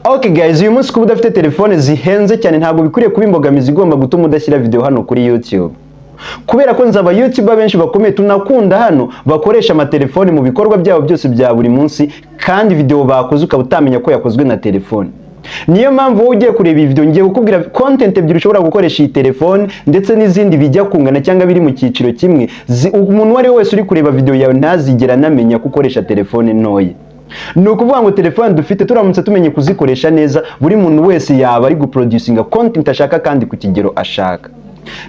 Okay guys, uyu munsi kuba udafite telefone zihenze cyane ntabwo bikwiriye kuba imbogamizi igomba gutuma udashyira video hano kuri YouTube, kubera ko nzi aba YouTuber benshi bakomeye tunakunda hano bakoresha amatelefone mu bikorwa byabo byose bya buri munsi, kandi video bakoze ukaba utamenya ko yakozwe na telefone. Niyo mpamvu wowe ugiye kureba iyi video, ngiye kukubwira content ebyiri ushobora gukoresha iyi telefone ndetse n'izindi bijya kungana cyangwa biri mu cyiciro kimwe. Umuntu uwo ari we wese uri kureba video yawe ntazigera anamenya ko ukoresha telefone ntoya. Ni ukuvuga ngo telefone dufite, turamutse tumenye kuzikoresha neza, buri muntu wese yaba ari guproducinga content ashaka kandi ku kigero ashaka.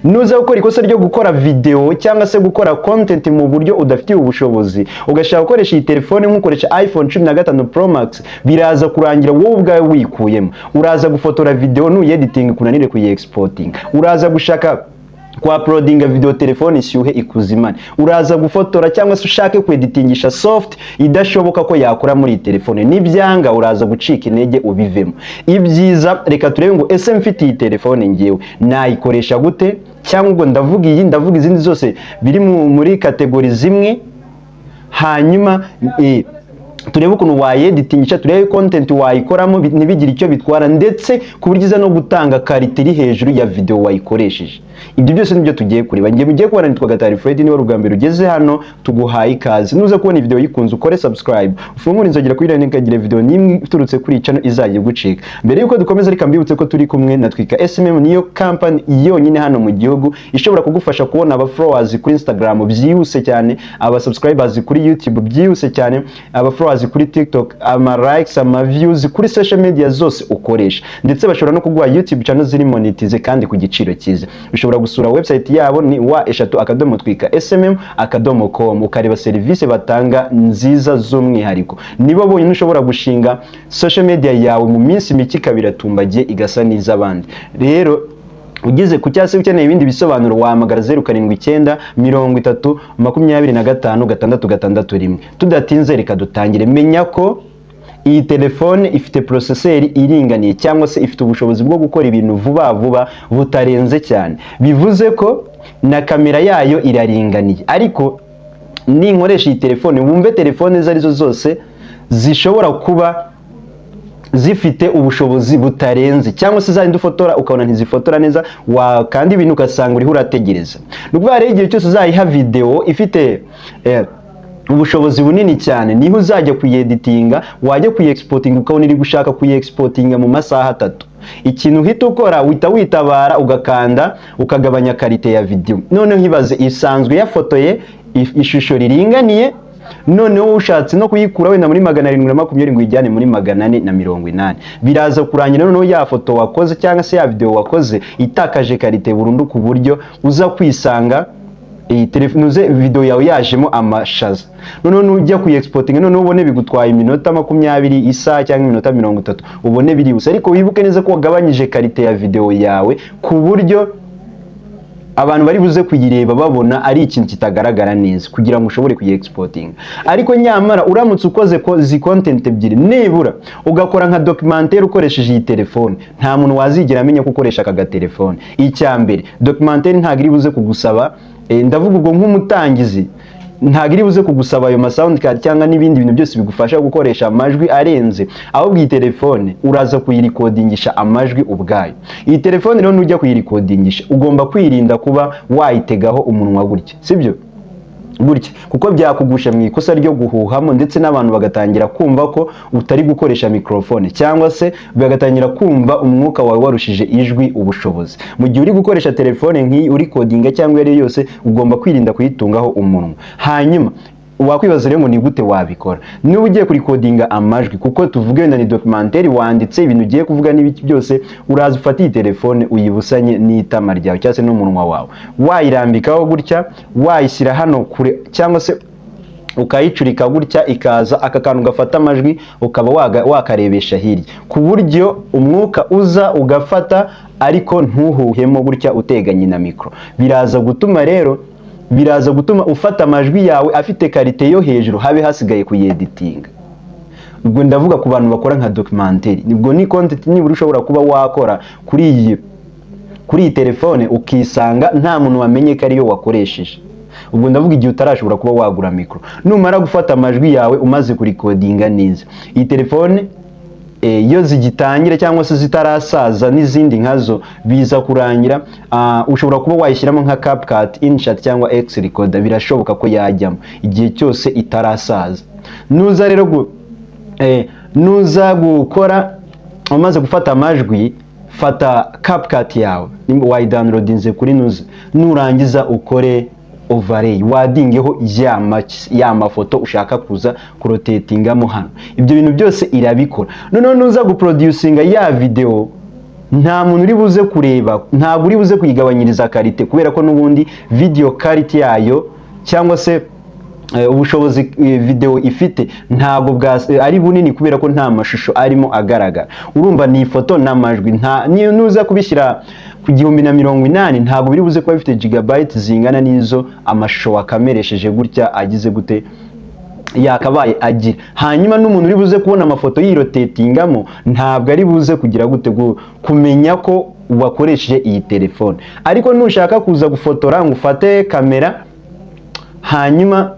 Nuza gukora ikosa ryo gukora video cyangwa se gukora content mu buryo udafitiye ubushobozi, ugashaka gukoresha iyi telefone nk'ukoresha iPhone 15 Pro Max, biraza kurangira wowe ubwawe wikuyemo. Uraza gufotora video, nuyediting kunanire kuyi-exporting. Uraza gushaka kwa uploadinga video, telefone ishyuhe ikuzimane. Uraza gufotora cyangwa se ushake kweditingisha soft idashoboka ko yakora muri iyi telefone, nibyanga uraza gucika intege ubivemo. Ibyiza, reka turebe ngo ese mfite iyi telefone ngewe nayikoresha gute? Cyangwa ubwo ndavuga iyi, ndavuga izindi zose biri muri category zimwe. Hanyuma turebe ukuntu wayeditingisha, turebe content wayikoramo ntibigire icyo bitwara, ndetse ku buryo iza no gutanga qualité iri hejuru ya video wayikoresheje. Ibyo byose nibyo tugiye kureba. Ngiye mugiye kubona, nitwa Gatari Fred. Niba ubwa mbere ugeze hano, tuguhaye ikaze. Nuza kubona video yikunze, ukore subscribe, ufungure inzogera kuri radiyo, ntikagire video n'imwe iturutse kuri iyi channel izajya igucika. Mbere yuko dukomeza, reka mbibutse ko turi kumwe na Twika SMM. Niyo company yonyine hano mu gihugu ishobora kugufasha kubona aba followers kuri Instagram byihuse cyane, aba subscribers kuri YouTube byihuse cyane, aba followers kuri TikTok, ama likes, ama views kuri social media zose ukoresha. Ndetse bashobora no kuguha YouTube channel ziri monetize kandi ku giciro cyiza. Ushobora gusura website yabo, ni www.twikasmm.com, ukareba serivisi batanga nziza z'umwihariko. Nibo bonyine ushobora gushinga social media yawe mu minsi mike ikaba iratumbagiye, igasa n'iz'abandi. Rero ugeze ku cyangwa se ukeneye ibindi bisobanuro, wahamagara 079 30 25 661. Tudatinze, reka dutangire. Menya ko iyi telefone ifite processeur iringaniye, cyangwa se ifite ubushobozi bwo gukora ibintu vuba vuba butarenze cyane. Bivuze ko na kamera yayo iraringaniye. Ariko ninkoresha iyi telefone, wumve telefone izo arizo zose zishobora kuba zifite ubushobozi butarenze, cyangwa se zandi ufotora ukabona ntizifotora neza, wakanda ibintu ugasanga uriho urategereza. Ni ukuvuga rero, igihe cyose uzayiha video ifite ubushobozi bunini cyane, niho uzajya kuyeditinga, wajya kuyiexportinga ukabona iri gushaka kuyiexportinga mu masaha 3. Ikintu uhita ukora, uhita witabara ugakanda ukagabanya qualité ya video. Noneho ibaze, isanzwe yafotoye ishusho riringaniye, noneho ushatse no kuyikura wenda muri 720 ngo uyijyane muri 480, biraza kurangira noneho ya foto wakoze cyangwa se ya video wakoze itakaje qualité burundu, ku buryo uza kwisanga iyi telefone video yawe yajemo amashaza. Noneho nujya kuyiexportinga, noneho ubone bigutwaye iminota 20, isaha cyangwa iminota 30, ubone birihuse. Ariko wibuke neza ko wagabanyije qualité ya video yawe ku buryo abantu bari buze kuyireba babona ari ikintu kitagaragara neza, kugira ngo ushobore kuyiexportinga. Ariko nyamara uramutse ukoze ko izi content ebyiri, nibura ugakora nka documentaire ukoresheje iyi telefone, nta muntu wazigera amenya ko ukoresha aka gatelefone. Icya mbere, documentaire ntabwo iri buze kugusaba, ndavuga ubwo nk'umutangizi, ntabwo iri buze kugusaba ayo ma sound card cyangwa n'ibindi bintu byose bigufasha gukoresha amajwi arenze. Ahubwo iyi telefone uraza kuyirikodingisha amajwi ubwayo. Iyi telefone rero, nujya kuyirikodingisha, ugomba kwirinda kuba wayitegaho umunwa gutya, sibyo gutya, kuko byakugusha mu ikosa ryo guhuhamo, ndetse n'abantu bagatangira kumva ko utari gukoresha microphone, cyangwa se bagatangira kumva umwuka wawe warushije ijwi ubushobozi. Mu gihe uri gukoresha telefone nk'iyi urikodinga cyangwa iyo ari yo yose, ugomba kwirinda kuyitungaho umunwa. Hanyuma wakwibaza rero ngo ni gute wabikora niba ugiye kurikodinga amajwi? Kuko tuvuge wenda ni documentaire wanditse, ibintu ugiye kuvuga n'ibiki byose, uraza ufate iyi telefone uyibusanye n'itama ryawe cyangwa se n'umunwa wawe, wayirambikaho gutya, wayishyira hano kure, cyangwa se ukayicurika gutya ikaza, aka kantu gafata amajwi ukaba wakarebesha hirya, ku buryo umwuka uza ugafata ariko ntuhuhemo gutya uteganye na mikoro. Biraza gutuma rero, biraza gutuma ufata amajwi yawe afite qualité yo hejuru, habe hasigaye kuyeditinga. Ubwo ndavuga ku bantu bakora nka documentaire. Ubwo ni content nibura ushobora kuba wakora kuri iyi telefone, ukisanga nta muntu wamenye ko ariyo wakoresheje. Ubwo ndavuga igihe utarashobora kuba wagura mikoro. Numara gufata amajwi yawe, umaze kurikodinga neza, iyi telefone Iyo zigitangira cyangwa se zitarasaza n'izindi nkazo, biza kurangira ushobora kuba wayishyiramo nka CapCut, InShot cyangwa X Recorder. Birashoboka ko yajyamo igihe cyose itarasaza. Nuza rero nuza gukora, umaze gufata amajwi, fata CapCut yawe wayidownloadinze kuri nuza, nurangiza ukore overlay, waddingeho ya mafoto ushaka kuza kurotatingamo hano. Ibyo bintu byose irabikora. Noneho nuza guproducinga ya video, nta muntu uri buze kureba, ntabwo uri buze kuyigabanyiriza qualité, kubera ko n'ubundi video quality yayo cyangwa se ubushobozi video ifite ntabwo ari bunini, kubera ko nta mashusho arimo agaragara. Urumva ni ifoto n'amajwi. Nta niyo nuza kubishyira ku 1080, ntabwo biri buze kuba bifite gigabyte zingana n'izo amashusho wakameresheje gutya agize gute yakabaye agira. Hanyuma n'umuntu uri buze kubona amafoto yirotatingamo ntabwo ari buze kugira gute, kumenya ko wakoresheje iyi telefone. Ariko nushaka kuza gufotora ngo ufate kamera, hanyuma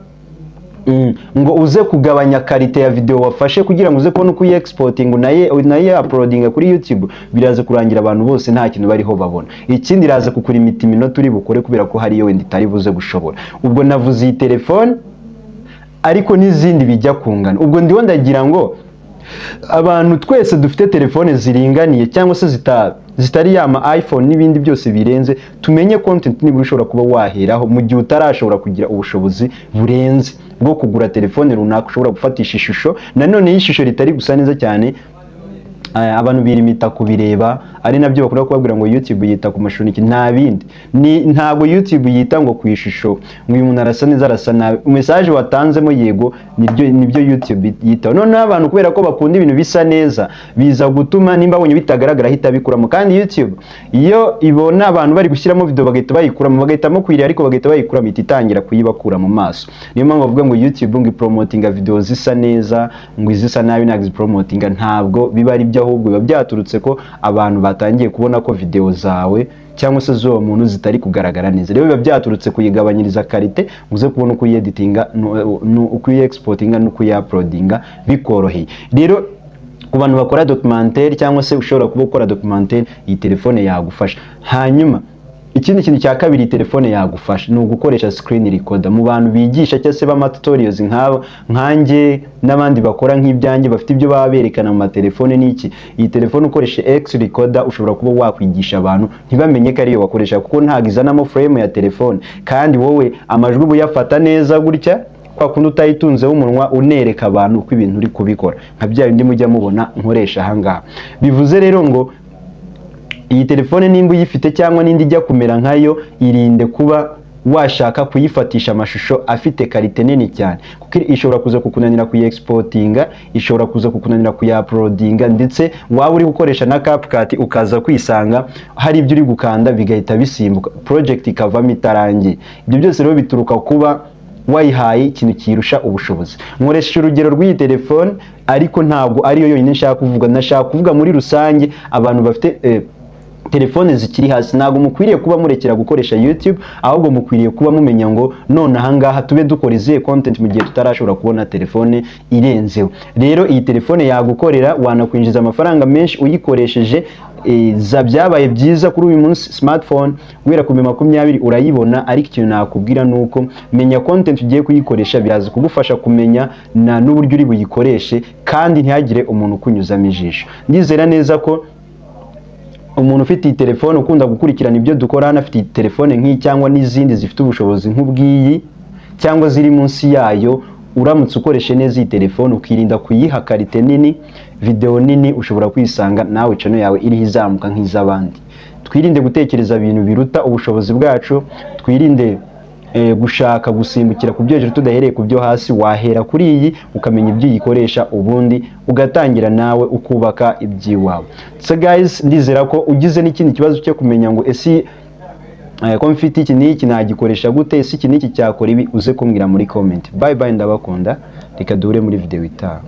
ngo uze kugabanya qualité ya video wafashe kugira ngo uze kubona uko uyi-exporting unaye uploading kuri YouTube, biraza kurangira abantu bose nta kintu bariho babona. Ikindi, iraza kukurimita iminota uri bukore, kubera ko hariyo wenda itari buze gushobora. Ubwo navuze iyi telefone, ariko n'izindi bijya kungana. Ubwo ndiho ndagira ngo abantu twese dufite telefone ziringaniye cyangwa se zitari ya ma iPhone n'ibindi byose birenze, tumenye content nibura ushobora kuba waheraho mu gihe utarashobora kugira ubushobozi burenze bwo kugura telefone runaka ushobora gufatisha ishusho. Nanone iyo ishusho ritari gusa neza cyane, abantu birimita kubireba, ari nabyo bakunda kubabwira ngo YouTube yita ku mashusho n'iki. Nta bindi, ni ntabwo YouTube yita ngo ku ishusho, ngo uyu muntu arasa neza, arasa nabi. Message watanzemo, yego, nibyo YouTube yitaho. Noneho abantu, kubera ko bakunda ibintu bisa neza, biza gutuma nimba abonye bitagaragara ahita abikuramo. Kandi YouTube iyo ibona abantu bari gushyiramo video bagahita bayikuramo, bagahitamo kuyireba ariko bagahita bayikuramo, ihita itangira kuyibakura mu maso. Niyo mpamvu bavuga ngo YouTube ngo ipromotinga video zisa neza, ngo izisa nabi ntabwo izipromotinga. Ntabwo biba ari byo, ahubwo biba byaturutse ko abantu batangiye kubona ko video zawe cyangwa se z'uwo muntu zitari kugaragara neza. Rero biba byaturutse kuyigabanyiriza qualité, uze kubona uko uyeditinga, uko uyiexportinga n'uko uyiuploadinga bikoroheye. Rero ku bantu bakora documentaire cyangwa se ushobora kuba ukora documentaire, iyi telefone yagufasha. Hanyuma ikindi kintu cya kabiri iyi telefone yagufasha ni ugukoresha screen recorder. Mu bantu bigisha cyangwa se b'ama tutorials nk'abo nkanjye n'abandi bakora nk'ibyanjye, bafite ibyo baba berekana mu matelefone n'iki, iyi telefone ukoresha X recorder ushobora kuba wakwigisha abantu ntibamenye ko ariyo wakoresha, kuko ntabwo izanamo frame ya telefone, kandi wowe amajwi uba uyafata neza gutya kwa kundi utayitunzeho umunwa, unereka abantu uko ibintu uri kubikora, nka bya bindi mujya mubona nkoresha ahangaha. Bivuze rero ngo iyi telefone nimba uyifite cyangwa n'indi ijya kumera nkayo, irinde kuba washaka kuyifatisha amashusho afite qualité nini cyane, kuko ishobora kuza kukunanira kuyiexportinga, ishobora kuza kukunanira kuyauploadinga, ndetse waba uri gukoresha na CapCut ukaza kwisanga hari ibyo uri gukanda bigahita bisimbuka, project ikavamo itarangiye. Ibyo byose rero bituruka kuba wayihaye ikintu kirusha ubushobozi. Nkoresheje urugero rw'iyi telefone, ariko ntabwo ariyo yonyine nshaka kuvuga. Nashaka kuvuga muri rusange abantu bafite telefone zikiri hasi, ntabwo mukwiriye kuba murekera gukoresha YouTube, ahubwo mukwiriye kuba mumenya ngo none ahangaha tube dukora izihe content mu gihe tutarashobora kubona telefone irenzeho. Rero iyi telefone yagukorera, wanakwinjiza amafaranga menshi uyikoresheje. Za byabaye byiza kuri uyu munsi, smartphone guhera ku 20,000 urayibona. Ariko ikintu nakubwira ni uko menya content ugiye kuyikoresha, biraza kugufasha kumenya na n'uburyo uri buyikoreshe, kandi ntihagire umuntu ukunyuzamo ijisho. Ndizera neza ko umuntu ufite iyi telefone ukunda gukurikirana ibyo dukora hano, afite iyi telefone nk'iyi cyangwa n'izindi zifite ubushobozi nk'ubw'iyi cyangwa ziri munsi yayo, uramutse ukoreshe neza iyi telefone, ukirinda kuyiha qualité nini, video nini, ushobora kwisanga nawe channel yawe iriho izamuka nk'iz'abandi. Twirinde gutekereza ibintu biruta ubushobozi bwacu, twirinde gushaka gusimbukira ku byo hejuru tudahereye ku byo hasi. Wahera kuri iyi, ukamenya ibyo uyikoresha, ubundi ugatangira nawe ukubaka iby'iwawe. So guys, ndizera ko ugize n'ikindi kibazo cyo kumenya ngo ese ko mfite iki n'iki nagikoresha gute, ese iki n'iki cyakora ibi, uze kumbwira muri comment. Bye bye, ndabakunda, reka duhure muri video itaha.